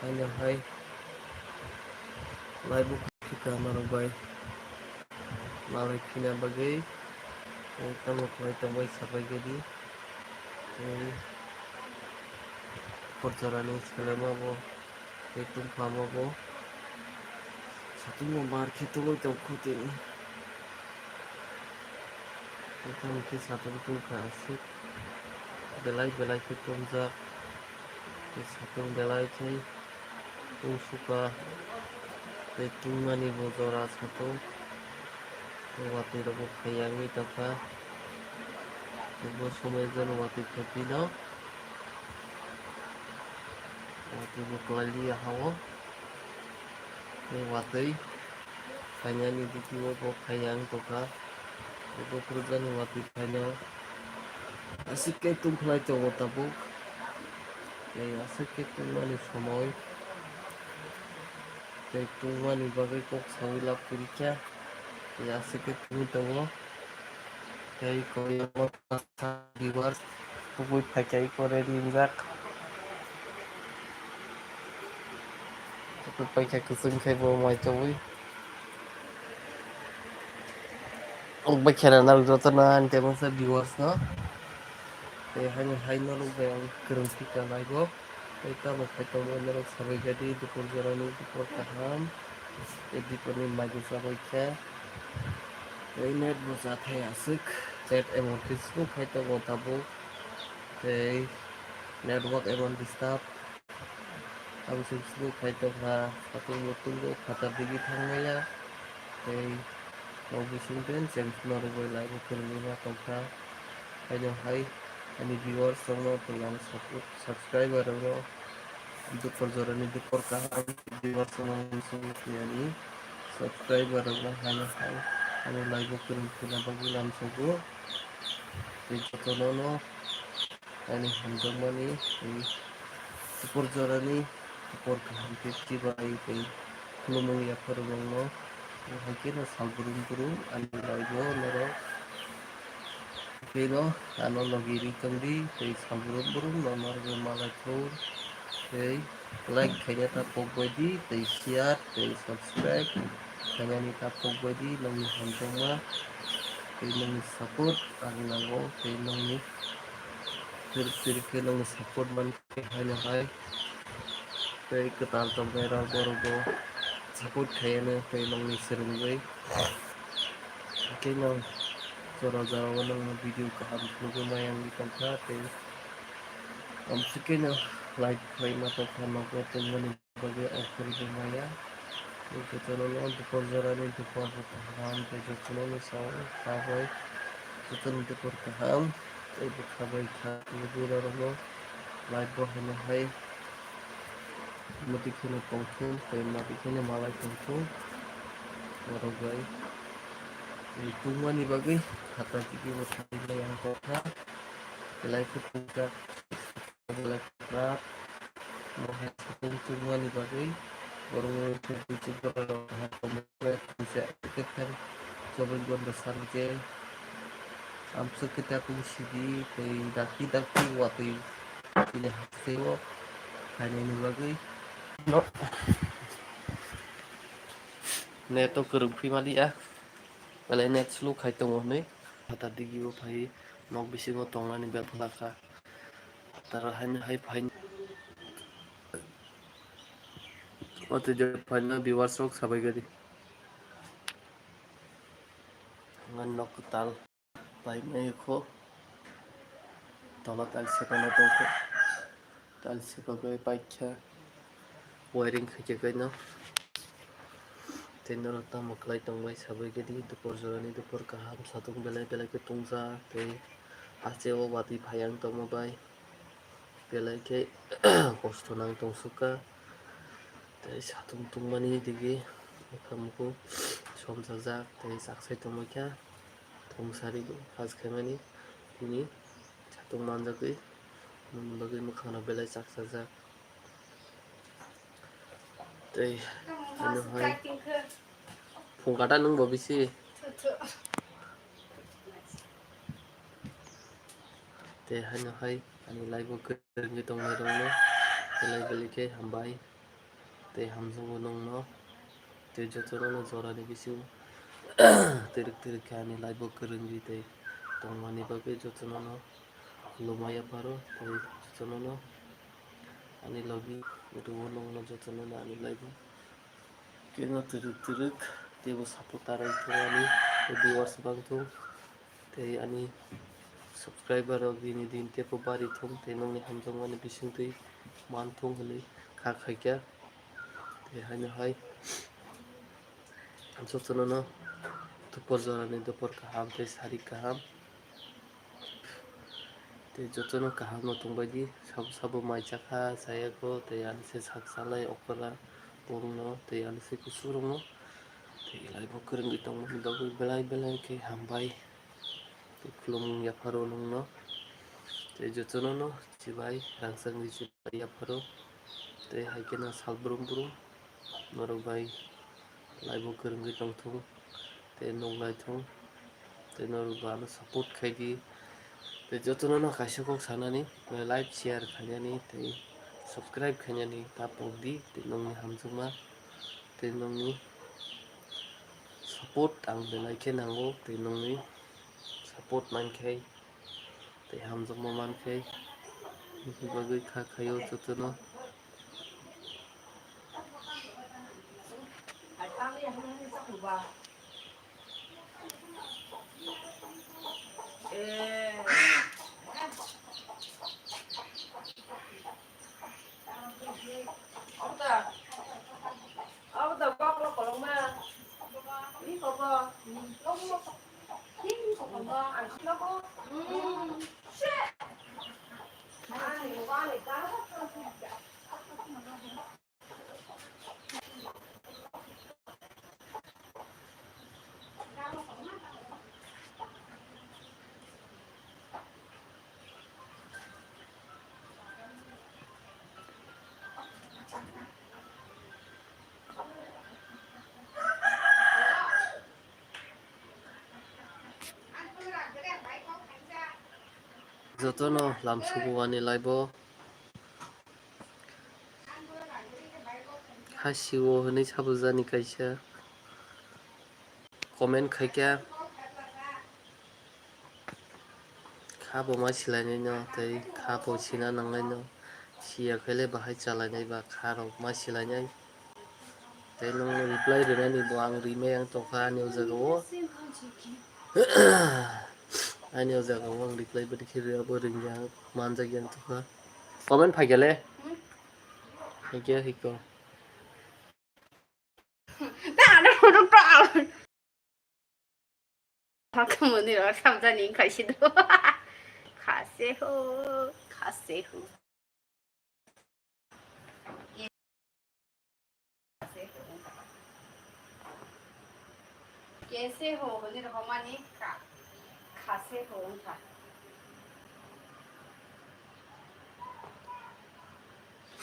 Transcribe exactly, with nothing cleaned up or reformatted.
Haino hai laibu khika norok bai malai khina bagwi tamo khlai tongbai sabai gadi. Tei porchorani selema bo tei tungphama bo satung bo bar khe tongwi tongkho tini. Tamo khe satung tungkha aswk belai belai khe tongjak. Tei satung belai khe tungsukha tei tungmani bo jora satung. Tei watwi rok bo phai yangwi tongkha. Tei bo somoi jora watwi phai phino watwi bo kwlai liya ha o. Tei watwi phainani bisingo bo phai yang tongkha. Tei bo kwrwkjani watwi phaino aswk khe tungkhlai tongo tabuk. Tei aswk khe tungmani somoi. Tei tungmani bagwi kok saui lab kwrwi kha. Tei aswk khe tungwi tongo. Tei koyang viewers kubui phaikha eko ready wngjak. Kubui phaikha kwchwng khe bo mai tongwi. Ang bai khera narwk jotono ani tei masa viewers no. Tei haino hai norok bai ang kwrwng thika naigo. Tei tabuk hai tongo norok sabai jadi dupor jorani dupor kaham. Tei dipor ni mai bo chabai kha. Tei net bo chathai aswk. Net emon khe slow khai tongo tabuk. Tei network emon disturb. Ang suk suk khai tongkha, satung bo tungo phatar digi thangmaya. Tei nok bising ten cheng phano rwgwi live o kwrwngwi ma tongkha. Haino hai ani viewers rokno tei ani subscriber rokno dupor jorani dupor kaham viewers rokno ani subscriber rokno haino hai ani live o kwrwng khwna bagwi lamsogo. Tei jotono no ani hamjakmani tei dupor jorani dupor kaham khe chibai tei khulumung yaphar rwngno. Hai kheno sal brum brum ani live o norok tei no ano logi ri tongdi tei sal brum brum no norok malai thung tei like khaina ta pok bai di tei share tei subscribe khainani ta pok bai di nongni hamjakma tei nongni support ang nango tei nongni Phir phir khe nongni support man khe haino hai tei kwtal tongnai rok borok bo support khaiyano tei nongni swrwngwi tei nong jora jora o nongno video kaham phunugwi maya wngwi tongkha tei amswkeno like khlai ma tongkha nokno tongmani bagwi ang phunugwi maya. Tei jotono no dupor jorani dupor bo kaham tei jotono no sao kha bai jotono dupor kaham. Tei bwkha bai kha tini bwrwi rok no live bo haino hai mwtwi kheno tongthung tei mwtwi kheno malai tongthung. Norok bai tei tungmani bagwi phatar tigi bo thangwi maya wng tongkha. Belai khe tungkha. Belai kwrak. Bo hai satung tungmani bagwi borok no tei borok rok hai tongmani bagwi kisa khe chobis ghonta sal khe amswk khe takung sidi tei dakti dakti watwi chini hasteo khainani bagwi no net o kwrwng phi maliya belai net slow khai tongo hinwi phatar digi o phai nok bisingo tongnani bepla kha. Tara haino hai phai. O twi de phaino viewers rok sabai gadi. Ngan nok tal. Pai mai kho. Tola tal se kono tong kho. Tal se kono pai kha. Wiring khaikhe kaino. Tei norok tamo khlai tongbai sabai gadi dupor jorani dupor kaham satung belai belai khe tungsa tei haste o watwi phai ang tongma bai. Belai khe kosto nang tongsukha. Tei satung tungmani digi bwkha muku somsajak tei chaksai tongmani kha. Tungsari bo haj khaimani bini satung manjagwi, bini bagwi mwkhang rok belai chaksajak. Tei ano hai phung kata nwng bo bisi. Tei haino hai ani live o kwrwngwi tongnai rokno belai belai khe hambai. tei hamjakgo nongno. Tei jotono no jorani bising twrwk twrwk khe ani live o kwrwngwi tei tongmani bagwi jotono no khulumma yapharo tei jotono no ani logi rwo nongno jotono no ani live o. Keno twrwk twrwk teibo supporter wngthung ani viewers bangthung tei ani subscriber rok dini din teibo barithung tei nongni hamjakmani bisingtwi manthung hwnwi kha khaikha. Tei haino hai jotono no dopor jorani dopor kaham tei sari kaham. Tei jotono kaham no tongbaidi, sabo sabo mai chakha, chayakgo, tei ani se sak salai okora borokno, tei ani se kusurokno, tei live o kwrwngwi tongmani bagwi belai belai khe hambai. Tei khulumung yapharo nongno, tei jotono no chibai rangchakni chibai yapharo, tei hai kheno sal brum brum norok bai live o kwrwngwi tongthung tei nuknaithung tei norok bo ano support khaidi. Tei jotono no kaisa kok sanani, like, share khainani tei subscribe khainani ta pokdi tei nongni hamjakma tei nongni support ang belai khe nango tei nongni support mankhe tei hamjakma mankhe nini bagwi kha khaio jotono. Jotono lamsugo ani live o. Hasio hwnwi sabujani kaisa comment khaikha. Kha bo ma silainai no tei kha bo sina nangnai no. Siya khaile bahai chalainai ba kha rok ma silainai. Tei nwng reply rwnani bo ang rimai ang tongkha ani o jaga o. Ani o jaga o ang reply bwrwi khe rwya bo ringya manjakya ang tongkha. Comment phaikha le? Haikhe hiko. Hakmani rok samjani wngkha sido. Khase ho, khase ho. Kese ho hwnwi rwmani kha, khase ho wngkha.